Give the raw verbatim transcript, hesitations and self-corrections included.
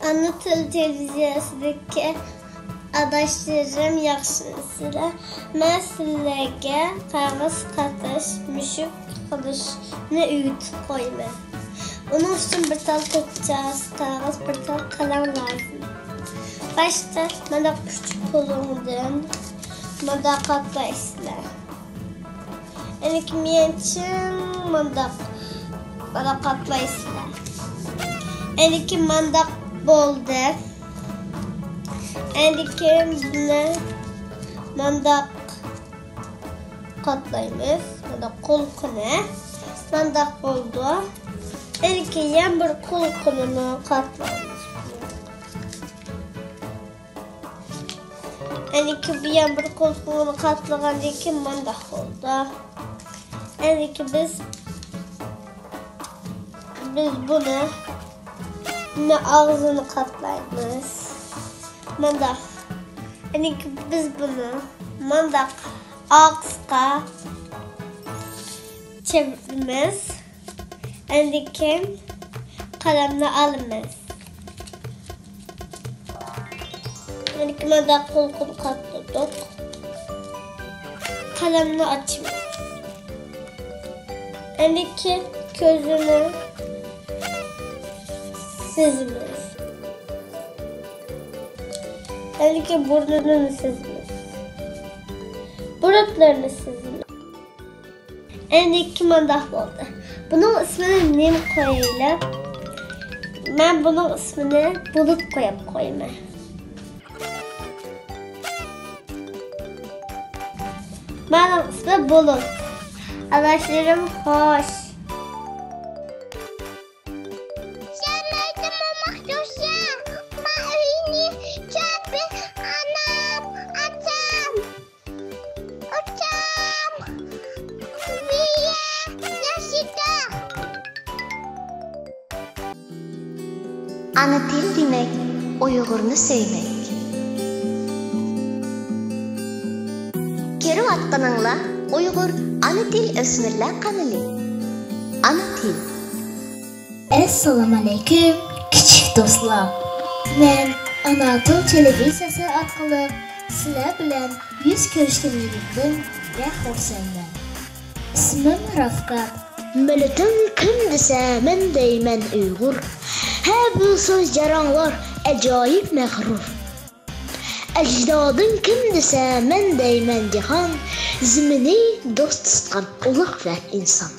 ئانا تىل تېلېۋىزىيەسىدىكى ئاداشلىرىم، ياخشىمۇسىلەر؟ مەن سىلەرگە قەغەز قاتلاش، مۈشۈك قىلىشنى ئۆگىتىپ قويىمەن. ئۇنىڭ ئۈچۈن بىر تال توپچاس قەغەز، بىر تال قەلەم لازىم. باشتا مانداق ئۈچ قولۇڭدىن مانداق قاتلايسىلەر. ئەنىكى مېنىڭچە مانداق، مانداق قاتلايسىلەر. ئەنىكى مانداق بولدى. ئەنىكى بۇنى مانداق قاتلايمىز. مانداق قۇلىقىنى مانداق بولدى. ئەنىكى يەنە بىر قۇلىقىنىمۇ قاتلايمىز. ئەنىكى بۇ يەنە بىر قۇلىقىنى قاتلىغاندىن كېيىن مانداق بولدى. ئەنىكى بىز، بىز بۇنى، بۇنى ئاغزىنى قاتلايمىز. مانداق. ئەنىكى بىز بۇنى مانداق ئاغزىغا چېۋىرىمىز. ئەندىن كېيىن قەلەمنى ئالىمىز. ئەندىن كېيىن مانداق قۇلىقىنى قاتلىدۇق. قەلەمنى ئاچىمىز. ئەندىن كېيىن كۆزىنى سۈزىمىز. ئەندىن كېيىن بۇرنىنى سۈزىمىز. بۇرۇتلىرىنى سۈزىمىز. ئەندىكى مانداق بولدى. بۇنىڭ ئىسمىنى نېمە قويايلى؟ مەن بۇنىڭ ئىسمىنى بۇلۇت قويۇپ قويىمەن. مېنىڭ ئىسمىم بۇلۇت. ئاداشلىرىم خوش. شەمەيدە موماق جوشا، ما ئۆينى چاپى، ئانام، ئاتام. ئۇچام، مىيە، ياشىتا. ئانا تىل دېمەك، ئۇيغۇرنى سۆيمەك. كۆرۈۋاتقىنىڭلار ئۇيغۇر ئانا تىل ئۆسمۈرلەر قانىلى. ئانا تىل. ئەسسالامۇئەلەيكۇم، كىچىك دوستلار. مەن ئانا تىل تېلېۋىزىيەسى ئارقىلىق سىلەر بىلەن يۈز كۆرۈشكىنىمدىن بەك خۇرسەنمەن. ئىسمىم رافقەت. مىللىتىڭ كىم دېسە، مەن دەيمەن ئۇيغۇر. ھە، بىلسۇن جاراڭلار، ئاجايىپ مەغرۇر. ئەجدادىڭ كىم دېسە، مەن دەيمەن جاھان. زېمىنى دوست تۇتقان ئۇلۇغ ۋە ئىنسان.